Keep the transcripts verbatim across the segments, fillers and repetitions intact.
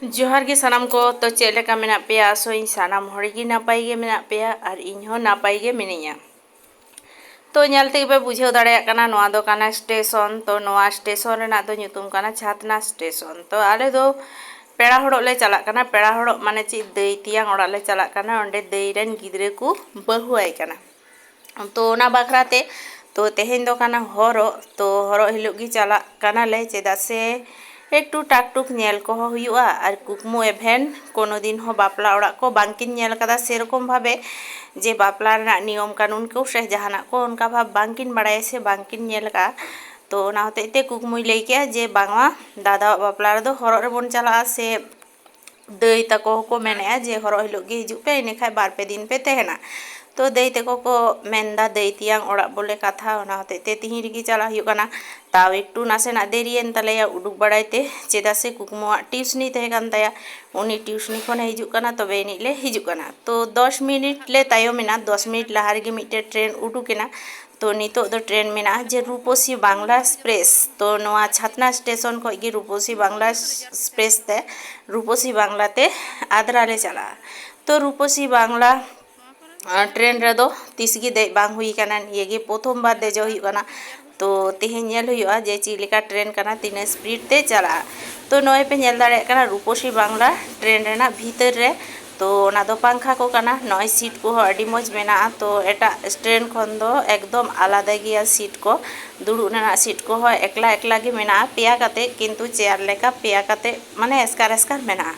ᱡᱚᱦᱟᱨ ᱜᱮ ᱥᱟᱱᱟᱢ ᱠᱚ᱾ ᱛᱚ ᱪᱮᱫ ᱞᱮᱠᱟ ᱢᱮᱱᱟᱜ ᱯᱮᱭᱟ? ᱟᱥᱚᱜ ᱟᱹᱧ ᱥᱟᱱᱟᱢ ᱦᱚᱲ ᱜᱮ ᱱᱟᱯᱟᱭ ᱜᱮ ᱢᱮᱱᱟᱜ ᱯᱮᱭᱟ ᱟᱨ ᱤᱧ ᱦᱚᱸ ᱱᱟᱯᱟᱭ ᱜᱮ ᱢᱤᱱᱟᱹᱧᱟ᱾ ᱛᱚ ᱧᱮᱞ ᱛᱮᱜᱮ ᱯᱮ ᱵᱩᱡᱷᱟᱹᱣ ᱫᱟᱲᱮᱭᱟᱜ ᱠᱟᱱᱟ, ᱱᱚᱣᱟ ᱫᱚ ᱠᱟᱱᱟ ᱥᱴᱮᱥᱚᱱ᱾ ᱛᱚ ᱱᱚᱣᱟ ᱥᱴᱮᱥᱚᱱ ᱨᱮᱱᱟᱜ ᱫᱚ ᱧᱩᱛᱩᱢ ᱠᱟᱱᱟ ᱪᱷᱟᱛᱱᱟ ᱥᱴᱮᱥᱚᱱ᱾ ᱛᱚ ᱟᱞᱮ ᱫᱚ ᱯᱮᱲᱟ ᱦᱚᱲᱚᱜ ᱞᱮ ᱪᱟᱞᱟᱜ ᱠᱟᱱᱟ᱾ ᱯᱮᱲᱟ ᱦᱚᱲᱚᱜ ᱢᱟᱱᱮ ᱪᱮᱫ, ᱫᱟᱹᱭ ᱛᱮᱭᱟᱝ ᱚᱲᱟᱜ ᱞᱮ ᱪᱟᱞᱟᱜ ᱠᱟᱱᱟ᱾ ᱚᱸᱰᱮ ᱫᱟᱹᱭ ᱨᱮᱱ ᱜᱤᱫᱽᱨᱟᱹ ᱠᱚ ᱵᱟᱹᱦᱩ ᱟᱭ ᱠᱟᱱᱟ᱾ ᱛᱚ ᱚᱱᱟ ᱵᱟᱠᱷᱨᱟ ᱛᱮ ᱛᱚ ᱛᱮᱦᱮᱧ ᱫᱚ ᱠᱟᱱᱟ ᱦᱚᱨᱚᱜ᱾ ᱛᱚ ᱦᱚᱨᱚᱜ ᱦᱤᱞᱳᱜ ᱜᱮ ᱪᱟᱞᱟᱜ ᱠᱟᱱᱟᱞᱮ, ᱪᱮᱫᱟᱜ ᱥᱮ ᱮᱠᱴᱩ ᱴᱟᱠ ᱴᱩᱠ ᱧᱮᱞ ᱠᱚᱦᱚᱸ ᱦᱩᱭᱩᱜᱼᱟ᱾ ᱟᱨ ᱠᱩᱠᱢᱩ ᱮᱵᱷᱮᱱ ᱠᱳᱱᱳ ᱫᱤᱱ ᱦᱚᱸ ᱵᱟᱯᱞᱟ ᱚᱲᱟᱜ ᱠᱚ ᱵᱟᱝᱠᱤᱱ ᱧᱮᱞ ᱠᱟᱫᱟ ᱥᱮᱨᱚᱠᱚᱢ ᱵᱷᱟᱵᱮ, ᱡᱮ ᱵᱟᱯᱞᱟ ᱨᱮᱱᱟᱜ ᱱᱤᱭᱚᱢ ᱠᱟᱹᱱᱩᱱ ᱠᱚ ᱥᱮ ᱡᱟᱦᱟᱱᱟᱜ ᱠᱚ ᱚᱱᱠᱟ ᱵᱷᱟᱵᱽ ᱵᱟᱝᱠᱤᱱ ᱵᱟᱲᱟᱭᱟ ᱥᱮ ᱵᱟᱝᱠᱤᱱ ᱧᱮᱞ ᱟᱠᱟᱫᱼᱟ᱾ ᱛᱚ ᱚᱱᱟ ᱦᱚᱛᱮᱡ ᱛᱮ ᱠᱩᱠᱢᱩᱭ ᱞᱟᱹᱭ ᱠᱮᱜᱼᱟ ᱡᱮ ᱵᱟᱝᱢᱟ ᱫᱟᱫᱟᱣᱟᱜ ᱵᱟᱯᱞᱟ ᱨᱮᱫᱚ ᱦᱚᱨᱚᱜ ᱨᱮᱵᱚᱱ ᱪᱟᱞᱟᱜᱼᱟ, ᱥᱮ ᱫᱟᱹᱭ ᱛᱟᱠᱚ ᱦᱚᱸᱠᱚ ᱢᱮᱱᱮᱜᱼᱟ ᱡᱮ ᱦᱚᱨᱚᱜ ᱦᱤᱞᱳᱜ ᱜᱮ ᱦᱤᱡᱩᱜ ᱯᱮ, ᱤᱱᱟᱹ ᱠᱷᱟᱡ ᱵᱟᱨ ᱯᱮ ᱫᱤᱱ ᱯᱮ ᱛᱟᱦᱮᱱᱟ᱾ ᱛᱚ ᱫᱟᱹᱭ ᱛᱟᱠᱚ ᱠᱚ ᱢᱮᱱᱫᱟ ᱫᱟᱹᱭ ᱛᱮᱭᱟᱝ ᱚᱲᱟᱜ ᱵᱚᱞᱮ ᱠᱟᱛᱷᱟ, ᱚᱱᱟ ᱦᱚᱛᱮᱡ ᱛᱮ ᱛᱤᱦᱤᱧ ᱨᱮᱜᱮ ᱪᱟᱞᱟᱜ ᱦᱩᱭᱩᱜ ᱠᱟᱱᱟ᱾ ᱛᱟᱣ ᱮᱠᱴᱩ ᱱᱟᱥᱮᱱᱟᱜ ᱫᱮᱨᱤᱭᱮᱱ ᱛᱟᱞᱮᱭᱟ ᱩᱰᱩᱠ ᱵᱟᱲᱟᱭ ᱛᱮ, ᱪᱮᱫᱟᱜ ᱥᱮ ᱠᱩᱠᱢᱩᱣᱟᱜ ᱴᱤᱭᱩᱥᱱᱤ ᱛᱟᱦᱮᱸ ᱠᱟᱱ ᱛᱟᱭᱟ, ᱩᱱᱤ ᱴᱤᱭᱩᱥᱱᱤ ᱠᱷᱚᱱᱮ ᱦᱤᱡᱩᱜ ᱠᱟᱱᱟ, ᱛᱚᱵᱮ ᱟᱹᱱᱤᱡ ᱞᱮ ᱦᱤᱡᱩᱜ ᱠᱟᱱᱟ᱾ ᱛᱚ ᱫᱚᱥ ᱢᱤᱱᱤᱴ ᱞᱮ ᱛᱟᱭᱚᱢ ᱮᱱᱟ, ᱫᱚᱥ ᱢᱤᱱᱤᱴ ᱞᱟᱦᱟ ᱨᱮᱜᱮ ᱢᱤᱫᱴᱮᱡ ᱴᱨᱮᱱ ᱩᱰᱩᱠ ᱮᱱᱟ᱾ ᱛᱚ ᱱᱤᱛᱚᱜ ᱫᱚ ᱴᱨᱮᱱ ᱢᱮᱱᱟᱜᱼᱟ ᱡᱮ ᱨᱩᱯᱚᱥᱤ ᱵᱟᱝᱞᱟ ᱮᱠᱥᱯᱨᱮᱥ᱾ ᱛᱚ ᱱᱚᱣᱟ ᱪᱷᱟᱛᱱᱟ ᱥᱴᱮᱥᱚᱱ ᱠᱷᱚᱡ ᱜᱮ ᱨᱩᱯᱚᱥᱤ ᱵᱟᱝᱞᱟ ᱮᱠᱥᱯᱨᱮᱥ ᱛᱮ ᱨᱩᱯᱚᱥᱤ ᱵᱟᱝᱞᱟ ᱛᱮ ᱟᱫᱽᱨᱟ ᱞᱮ ᱪᱟᱞᱟᱜᱼᱟ᱾ ᱛᱚ ᱨᱩᱯᱚᱥᱤ ᱵᱟᱝᱞᱟ, ᱟᱸ, ᱴᱨᱮᱱ ᱨᱮᱫᱚ ᱛᱤᱥ ᱜᱮ ᱫᱮᱡ ᱵᱟᱝ ᱦᱩᱭ ᱠᱟᱱᱟ, ᱱᱤᱭᱟᱹ ᱜᱮ ᱯᱨᱚᱛᱷᱚᱢ ᱵᱟᱨ ᱫᱮᱡᱚᱜ ᱦᱩᱭᱩᱜ ᱠᱟᱱᱟ᱾ ᱛᱚ ᱛᱮᱦᱮᱧ ᱧᱮᱞ ᱦᱩᱭᱩᱜᱼᱟ ᱡᱮ ᱪᱮᱫ ᱞᱮᱠᱟ ᱴᱨᱮᱱ ᱠᱟᱱᱟ, ᱛᱤᱱᱟᱹᱜ ᱥᱯᱤᱰ ᱛᱮ ᱪᱟᱞᱟᱜᱼᱟ᱾ ᱛᱚ ᱱᱚᱜᱼᱚᱭ ᱯᱮ ᱧᱮᱞ ᱫᱟᱲᱮᱭᱟᱜ ᱠᱟᱱᱟ ᱨᱩᱯᱚᱥᱤ ᱵᱟᱝᱞᱟ ᱴᱨᱮᱱ ᱨᱮᱱᱟᱜ ᱵᱷᱤᱛᱟᱹᱨ ᱨᱮ᱾ ᱛᱚ ᱚᱱᱟ ᱫᱚ ᱯᱟᱝᱠᱷᱟ ᱠᱚ ᱠᱟᱱᱟ᱾ ᱱᱚᱜᱼᱚᱭ ᱥᱤᱴ ᱠᱚᱦᱚᱸ ᱟᱹᱰᱤ ᱢᱚᱡᱽ ᱢᱮᱱᱟᱜᱼᱟ᱾ ᱛᱚ ᱮᱴᱟᱜ ᱴᱨᱮᱱ ᱠᱷᱚᱱ ᱫᱚ ᱮᱠᱫᱚᱢ ᱟᱞᱟᱫᱟ ᱜᱮᱭᱟ ᱥᱤᱴ ᱠᱚ, ᱫᱩᱲᱩᱵ ᱨᱮᱱᱟᱜ ᱥᱤᱴ ᱠᱚᱦᱚᱸ ᱮᱠᱞᱟ ᱮᱠᱞᱟ ᱜᱮ ᱢᱮᱱᱟᱜᱼᱟ, ᱯᱮᱭᱟ ᱠᱟᱛᱮ, ᱠᱤᱱᱛᱩ ᱪᱮᱭᱟᱨ ᱞᱮᱠᱟ ᱯᱮᱭᱟ ᱠᱟᱛᱮ, ᱢᱟᱱᱮ ᱮᱥᱠᱟᱨ ᱮᱥᱠᱟᱨ ᱢᱮᱱᱟᱜᱼᱟ᱾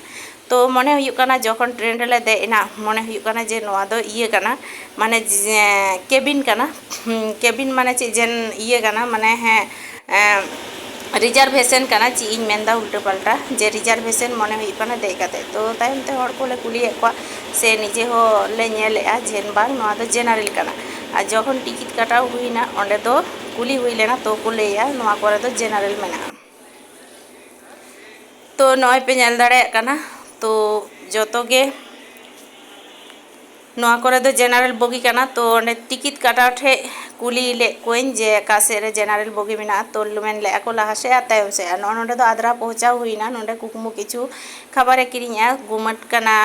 ᱛᱚ ᱢᱚᱱᱮ ᱦᱩᱭᱩᱜ ᱠᱟᱱᱟ ᱡᱚᱠᱷᱚᱱ ᱴᱨᱮᱱ ᱨᱮᱞᱮ ᱫᱮᱡ ᱮᱱᱟ, ᱢᱚᱱᱮ ᱦᱩᱭᱩᱜ ᱠᱟᱱᱟ ᱡᱮ ᱱᱚᱣᱟ ᱫᱚ ᱤᱭᱟᱹ ᱠᱟᱱᱟ, ᱢᱟᱱᱮ ᱡᱮ ᱠᱮᱵᱤᱱ ᱠᱟᱱᱟ᱾ ᱦᱩᱸ, ᱠᱮᱵᱤᱱ ᱢᱟᱱᱮ ᱪᱮᱫ ᱡᱮᱱ ᱤᱭᱟᱹ ᱠᱟᱱᱟ, ᱢᱟᱱᱮ ᱦᱮᱸ, ᱮᱸ, ᱨᱤᱡᱟᱨᱵᱷᱮᱥᱚᱱ ᱠᱟᱱᱟ, ᱪᱮᱫ ᱤᱧ ᱢᱮᱱᱫᱟ ᱩᱞᱴᱟᱹ ᱯᱟᱞᱴᱟ, ᱡᱮ ᱨᱤᱡᱟᱨᱵᱷᱮᱥᱚᱱ ᱢᱚᱱᱮ ᱦᱩᱭᱩᱜ ᱠᱟᱱᱟ ᱫᱮᱡ ᱠᱟᱛᱮ᱾ ᱛᱚ ᱛᱟᱭᱚᱢ ᱛᱮ ᱦᱚᱲ ᱠᱚᱞᱮ ᱠᱩᱞᱤᱭᱮᱫ ᱠᱚᱣᱟ ᱥᱮ ᱱᱤᱡᱮ ᱦᱚᱸ ᱞᱮ ᱧᱮᱞᱮᱫᱼᱟ ᱡᱮ ᱵᱟᱝ, ᱱᱚᱣᱟ ᱫᱚ ᱡᱮᱱᱟᱨᱮᱞ ᱠᱟᱱᱟ᱾ ᱟᱨ ᱡᱚᱠᱷᱚᱱ ᱴᱤᱠᱤᱴ ᱠᱟᱴᱟᱣ ᱦᱩᱭᱱᱟ, ᱚᱸᱰᱮ ᱫᱚ ᱠᱩᱞᱤ ᱦᱩᱭ ᱞᱮᱱᱟ, ᱛᱚ ᱠᱚ ᱞᱟᱹᱭᱟ ᱱᱚᱣᱟ ᱠᱚᱨᱮ ᱫᱚ ᱡᱮᱱᱟᱨᱮᱞ ᱢᱮᱱᱟᱜᱼᱟ᱾ ᱛᱚ ᱱᱚᱜᱼᱚᱭ ᱯᱮ ᱧᱮᱞ ᱫᱟᱲᱮᱭᱟᱜ ᱠᱟᱱᱟ, ᱛᱚ ᱡᱚᱛᱚ ᱜᱮ ᱱᱚᱣᱟ ᱠᱚᱨᱮ ᱫᱚ ᱡᱮᱱᱟᱨᱮᱞ ᱵᱚᱜᱤ ᱠᱟᱱᱟ᱾ ᱛᱚ ᱚᱸᱰᱮ ᱴᱤᱠᱤᱴ ᱠᱟᱴᱟᱣ ᱴᱷᱮᱡ ᱠᱩᱞᱤ ᱞᱮᱫ ᱠᱚᱣᱟᱧ ᱡᱮ ᱚᱠᱟ ᱥᱮᱫ ᱨᱮ ᱡᱮᱱᱟᱨᱮᱞ ᱵᱚᱜᱤ ᱢᱮᱱᱟᱜᱼᱟ, ᱛᱚ ᱢᱮᱱ ᱞᱮᱫᱼᱟ ᱠᱚ ᱞᱟᱦᱟ ᱥᱮᱫ ᱟᱨ ᱛᱟᱭᱚᱢ ᱥᱮᱫ᱾ ᱟᱨ ᱱᱚᱜᱼᱚ ᱱᱚᱰᱮ ᱫᱚ ᱟᱫᱽᱨᱟ ᱯᱳᱣᱪᱷᱟᱣ ᱦᱩᱭᱱᱟ᱾ ᱱᱚᱰᱮ ᱠᱩᱠᱢᱩ ᱠᱤᱪᱷᱩ ᱠᱷᱟᱵᱟᱨᱮ ᱠᱤᱨᱤᱧᱮᱜᱼᱟ, ᱜᱩᱢᱟᱹᱴ ᱠᱟᱱᱟ,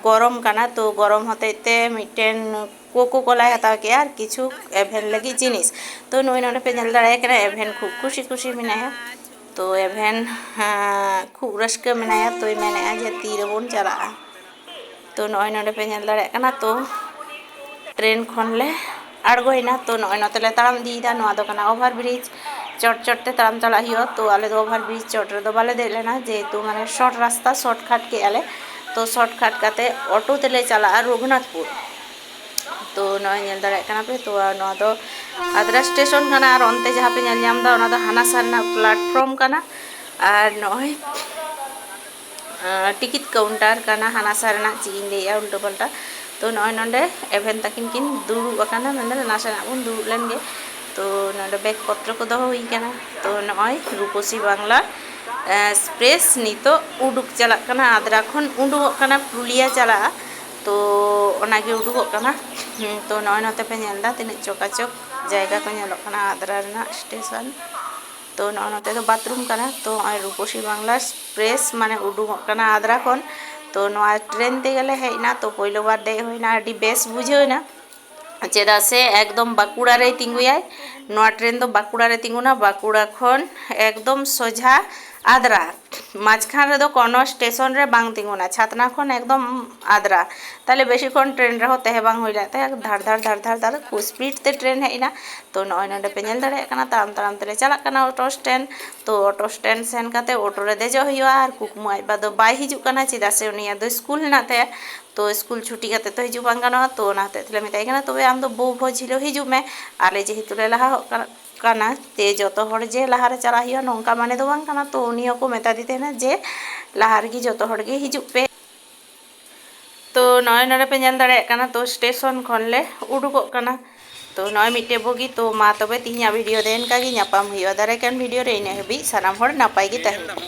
ᱜᱚᱨᱚᱢ ᱠᱟᱱᱟ, ᱛᱚ ᱜᱚᱨᱚᱢ ᱦᱚᱛᱮᱡ ᱛᱮ ᱢᱤᱫᱴᱮᱱ ᱠᱳᱠᱳ ᱠᱳᱞᱟᱭ ᱦᱟᱛᱟᱣ ᱠᱮᱜᱼᱟ ᱟᱨ ᱠᱤᱪᱷᱩ ᱮᱵᱷᱮᱱ ᱞᱟᱹᱜᱤᱫ ᱡᱤᱱᱤᱥ᱾ ᱛᱚ ᱱᱚᱜᱼᱚᱭ ᱱᱚᱰᱮ ᱯᱮ ᱧᱮᱞ ᱫᱟᱲᱮᱭᱟᱭ ᱠᱟᱱᱟ, ᱮᱵᱷᱮᱱ ᱠᱷᱩᱵ ᱠᱩᱥᱤ ᱠᱩᱥᱤ ᱢᱮᱱᱟᱭᱟ᱾ ᱛᱚ ᱮᱵᱷᱮᱱ, ᱦᱮᱸ, ᱠᱷᱩᱵ ᱨᱟᱹᱥᱠᱟᱹ ᱢᱮᱱᱟᱭᱟ, ᱛᱚᱭ ᱢᱮᱱᱮᱜᱼᱟ ᱡᱮ ᱛᱤ ᱨᱮᱵᱚᱱ ᱪᱟᱞᱟᱜᱼᱟ᱾ ᱛᱚ ᱱᱚᱜᱼᱚᱭ ᱱᱚᱰᱮ ᱯᱮ ᱧᱮᱞ ᱫᱟᱲᱮᱭᱟᱜ ᱠᱟᱱᱟ, ᱛᱚ ᱴᱨᱮᱱ ᱠᱷᱚᱱ ᱞᱮ ᱟᱬᱜᱚᱭᱮᱱᱟ᱾ ᱛᱚ ᱱᱚᱜᱼᱚᱭ ᱱᱚᱛᱮ ᱞᱮ ᱛᱟᱲᱟᱢ ᱤᱫᱤᱭᱮᱫᱟ, ᱱᱚᱣᱟ ᱫᱚ ᱠᱟᱱᱟ ᱳᱵᱷᱟᱨ ᱵᱨᱤᱡᱽ, ᱪᱚᱴ ᱪᱚᱴ ᱛᱮ ᱛᱟᱲᱟᱢ ᱪᱟᱞᱟᱜ ᱦᱩᱭᱩᱜᱼᱟ᱾ ᱛᱚ ᱟᱞᱮ ᱫᱚ ᱳᱵᱷᱟᱨ ᱵᱨᱤᱡᱽ ᱪᱚᱴ ᱨᱮᱫᱚ ᱵᱟᱞᱮ ᱫᱮᱡ ᱞᱮᱱᱟ, ᱡᱮᱦᱮᱛᱩ ᱢᱟᱱᱮ ᱥᱚᱨᱴ ᱨᱟᱥᱛᱟ, ᱥᱚᱨᱴ ᱠᱟᱴ ᱠᱮᱜᱼᱟ ᱞᱮ᱾ ᱛᱚ ᱥᱚᱨᱴ ᱠᱟᱴ ᱠᱟᱛᱮ ᱚᱴᱳ ᱛᱮᱞᱮ ᱪᱟᱞᱟᱜᱼᱟ ᱨᱚᱜᱷᱩᱱᱟᱛᱷᱯᱩᱨ᱾ ᱛᱚ ᱱᱚᱜᱼᱚᱭ ᱧᱮᱞ ᱫᱟᱲᱮᱭᱟᱜ ᱠᱟᱱᱟ ᱯᱮ, ᱛᱚ ᱱᱚᱣᱟ ᱫᱚ ᱟᱫᱽᱨᱟ ᱥᱴᱮᱥᱚᱱ ᱠᱟᱱᱟ ᱟᱨ ᱚᱱᱛᱮ ᱡᱟᱦᱟᱸ ᱯᱮ ᱧᱮᱞ ᱧᱟᱢ ᱮᱫᱟ, ᱚᱱᱟ ᱫᱚ ᱦᱟᱱᱟ ᱥᱟ ᱨᱮᱱᱟᱜ ᱯᱞᱟᱴᱯᱷᱨᱚᱢ ᱠᱟᱱᱟ᱾ ᱟᱨ ᱱᱚᱜᱼᱚᱭ ᱴᱤᱠᱤᱴ ᱠᱟᱣᱩᱱᱴᱟᱨ ᱠᱟᱱᱟ ᱦᱟᱱᱟ ᱥᱟ ᱨᱮᱱᱟᱜ, ᱪᱮᱫ ᱤᱧ ᱞᱟᱹᱭᱮᱜᱼᱟ ᱩᱞᱴᱟᱹ ᱯᱟᱞᱴᱟ᱾ ᱛᱚ ᱱᱚᱜᱼᱚᱭ ᱱᱚᱰᱮ ᱮᱵᱷᱮᱱ ᱛᱟᱹᱠᱤᱱ ᱠᱤᱱ ᱫᱩᱲᱩᱵ ᱟᱠᱟᱱᱟ, ᱢᱮᱱᱫᱚ ᱱᱟᱥᱮᱱᱟᱜ ᱵᱚᱱ ᱫᱩᱲᱩᱵ ᱞᱮᱱ ᱜᱮ᱾ ᱛᱚ ᱱᱚᱰᱮ ᱵᱮᱜᱽ ᱯᱚᱛᱨᱚ ᱠᱚ ᱫᱚᱦᱚ ᱦᱩᱭ ᱠᱟᱱᱟ᱾ ᱛᱚ ᱱᱚᱜᱼᱚᱭ ᱨᱩᱯᱚᱥᱤ ᱵᱟᱝᱞᱟ ᱮᱠᱥᱯᱨᱮᱥ ᱱᱤᱛᱚᱜ ᱩᱰᱩᱠ ᱪᱟᱞᱟᱜ ᱠᱟᱱᱟ, ᱟᱫᱽᱨᱟ ᱠᱷᱚᱱ ᱩᱰᱩᱠᱚᱜ ᱠᱟᱱᱟ, ᱯᱩᱨᱩᱞᱤᱭᱟ ᱪᱟᱞᱟᱜᱼᱟ᱾ ᱛᱚ ᱚᱱᱟᱜᱮ ᱩᱰᱩᱠᱚᱜ ᱠᱟᱱᱟ᱾ ᱦᱩᱸ, ᱛᱚ ᱱᱚᱜᱼᱚᱭ ᱱᱚᱛᱮ ᱯᱮ ᱧᱮᱞ ᱮᱫᱟ ᱛᱤᱱᱟᱹᱜ ᱪᱚᱠᱟᱪᱚᱠ ᱡᱟᱭᱜᱟ ᱠᱚ ᱧᱮᱞᱚᱜ ᱠᱟᱱᱟ ᱟᱫᱽᱨᱟ ᱨᱮᱱᱟᱜ ᱥᱴᱮᱥᱚᱱ᱾ ᱛᱚ ᱱᱚᱜᱼᱚᱭ ᱱᱚᱛᱮ ᱫᱚ ᱵᱟᱛᱷᱨᱩᱢ ᱠᱟᱱᱟ᱾ ᱛᱚ ᱱᱚᱜᱼᱚᱭ ᱨᱩᱯᱚᱥᱤ ᱵᱟᱝᱞᱟ ᱮᱠᱥᱯᱨᱮᱥ ᱢᱟᱱᱮ ᱩᱰᱩᱠᱚᱜ ᱠᱟᱱᱟ ᱟᱫᱽᱨᱟ ᱠᱷᱚᱱ᱾ ᱛᱚ ᱱᱚᱣᱟ ᱴᱨᱮᱱ ᱛᱮᱜᱮᱞᱮ ᱦᱮᱡ ᱮᱱᱟ᱾ ᱛᱚ ᱯᱳᱭᱞᱳ ᱵᱟᱨ ᱫᱮᱡ ᱦᱩᱭᱱᱟ, ᱟᱹᱰᱤ ᱵᱮᱥ ᱵᱩᱡᱷᱟᱹᱣ ᱮᱱᱟ, ᱪᱮᱫᱟᱜ ᱥᱮ ᱮᱠᱫᱚᱢ ᱵᱟᱸᱠᱩᱲᱟ ᱨᱮᱭ ᱛᱤᱸᱜᱩᱭᱟᱭ᱾ ᱱᱚᱣᱟ ᱴᱨᱮᱱ ᱫᱚ ᱵᱟᱸᱠᱩᱲᱟ ᱨᱮ ᱛᱤᱸᱜᱩᱱᱟ, ᱵᱟᱸᱠᱩᱲᱟ ᱠᱷᱚᱱ ᱮᱠᱫᱚᱢ ᱥᱚᱡᱷᱟ ᱟᱫᱽᱨᱟ, ᱢᱟᱡᱷᱠᱷᱟᱱ ᱨᱮᱫᱚ ᱠᱳᱱᱳ ᱥᱴᱮᱥᱚᱱ ᱨᱮ ᱵᱟᱝ ᱛᱤᱸᱜᱩᱱᱟ, ᱪᱷᱟᱛᱱᱟ ᱠᱷᱚᱱ ᱮᱠᱫᱚᱢ ᱟᱫᱽᱨᱟ᱾ ᱛᱟᱦᱞᱮ ᱵᱮᱥᱤ ᱠᱷᱚᱱ ᱴᱨᱮᱱ ᱨᱮᱦᱚᱸ ᱛᱟᱦᱮᱸ ᱵᱟᱝ ᱦᱩᱭ ᱞᱮᱱ ᱛᱟᱦᱮᱸᱫ, ᱫᱷᱟᱲ ᱫᱷᱟᱲ ᱫᱷᱟᱲ ᱫᱷᱟᱲ ᱫᱷᱟᱲ ᱠᱷᱩᱵ ᱥᱯᱤᱰ ᱛᱮ ᱴᱨᱮᱱ ᱦᱮᱡ ᱮᱱᱟ᱾ ᱛᱚ ᱱᱚᱜᱼᱚᱭ ᱱᱚᱰᱮ ᱯᱮ ᱧᱮᱞ ᱫᱟᱲᱮᱭᱟᱜ ᱠᱟᱱᱟ, ᱛᱟᱲᱟᱢ ᱛᱟᱲᱟᱢ ᱛᱮᱞᱮ ᱪᱟᱞᱟᱜ ᱠᱟᱱᱟ ᱚᱴᱳ ᱥᱴᱮᱱᱰ᱾ ᱛᱚ ᱚᱴᱳ ᱥᱴᱮᱱᱰ ᱥᱮᱱ ᱠᱟᱛᱮ ᱚᱴᱳ ᱨᱮ ᱫᱮᱡᱚᱜ ᱦᱩᱭᱩᱜᱼᱟ᱾ ᱟᱨ ᱠᱩᱠᱢᱩ ᱟᱡ ᱵᱟ ᱫᱚ ᱵᱟᱭ ᱦᱤᱡᱩᱜ ᱠᱟᱱᱟ, ᱪᱮᱫᱟᱜ ᱥᱮ ᱩᱱᱤᱭᱟᱜ ᱫᱚ ᱥᱠᱩᱞ ᱦᱮᱱᱟᱜ ᱛᱟᱭᱟ᱾ ᱛᱚ ᱥᱠᱩᱞ ᱪᱷᱩᱴᱤ ᱠᱟᱛᱮ ᱛᱚ ᱦᱤᱡᱩᱜ ᱵᱟᱝ ᱜᱟᱱᱚᱜᱼᱟ᱾ ᱛᱚ ᱚᱱᱟ ᱦᱚᱛᱮᱡ ᱛᱮᱞᱮ ᱢᱮᱛᱟᱭ ᱠᱟᱱᱟ, "ᱛᱚᱵᱮ ᱟᱢ ᱫᱚ ᱵᱚᱦᱩ ᱵᱷᱚᱡᱽ ᱦᱤᱞᱳᱜ ᱦᱤᱡᱩᱜ ᱢᱮ, ᱟᱞᱮ ᱡᱮᱦᱮᱛᱩ ᱞᱮ ᱞᱟᱦᱟᱜ ᱠᱟᱱᱟ, ᱛᱮ ᱡᱚᱛᱚ ᱦᱚᱲ ᱡᱮ ᱞᱟᱦᱟ ᱨᱮ ᱪᱟᱞᱟᱜ ᱦᱩᱭᱩᱜᱼᱟ ᱱᱚᱝᱠᱟ ᱢᱟᱱᱮ ᱫᱚ ᱵᱟᱝ ᱠᱟᱱᱟ᱾" ᱛᱚ ᱩᱱᱤ ᱦᱚᱸᱠᱚ ᱢᱮᱛᱟ ᱫᱤ ᱛᱟᱦᱮᱱᱟ ᱡᱮ ᱞᱟᱦᱟ ᱨᱮᱜᱮ ᱡᱚᱛᱚ ᱦᱚᱲ ᱜᱮ ᱦᱤᱡᱩᱜ ᱯᱮ᱾ ᱛᱚ ᱱᱚᱜᱼᱚᱭ ᱱᱚᱰᱮ ᱯᱮ ᱧᱮᱞ ᱫᱟᱲᱮᱭᱟᱜ ᱠᱟᱱᱟ, ᱛᱚ ᱥᱴᱮᱥᱚᱱ ᱠᱷᱚᱱ ᱞᱮ ᱩᱰᱩᱠᱚᱜ ᱠᱟᱱᱟ᱾ ᱛᱚ ᱱᱚᱜᱼᱚᱭ ᱢᱤᱫᱴᱮᱡ ᱵᱚᱜᱤ᱾ ᱛᱚ ᱢᱟ ᱛᱚᱵᱮ ᱛᱤᱦᱤᱧᱟᱜ ᱵᱷᱤᱰᱤᱭᱳ ᱫᱚ ᱮᱱᱠᱟ ᱜᱮ, ᱧᱟᱯᱟᱢ ᱦᱩᱭᱩᱜᱼᱟ ᱫᱟᱨᱟᱭ ᱠᱟᱱ ᱵᱷᱤᱰᱤᱭᱳ ᱨᱮ᱾ ᱤᱱᱟᱹ ᱦᱟᱹᱵᱤᱡ ᱥᱟᱱᱟᱢ ᱦᱚᱲ ᱱᱟᱯᱟᱭ ᱜᱮ ᱛᱟᱦᱮᱱ ᱯᱮ᱾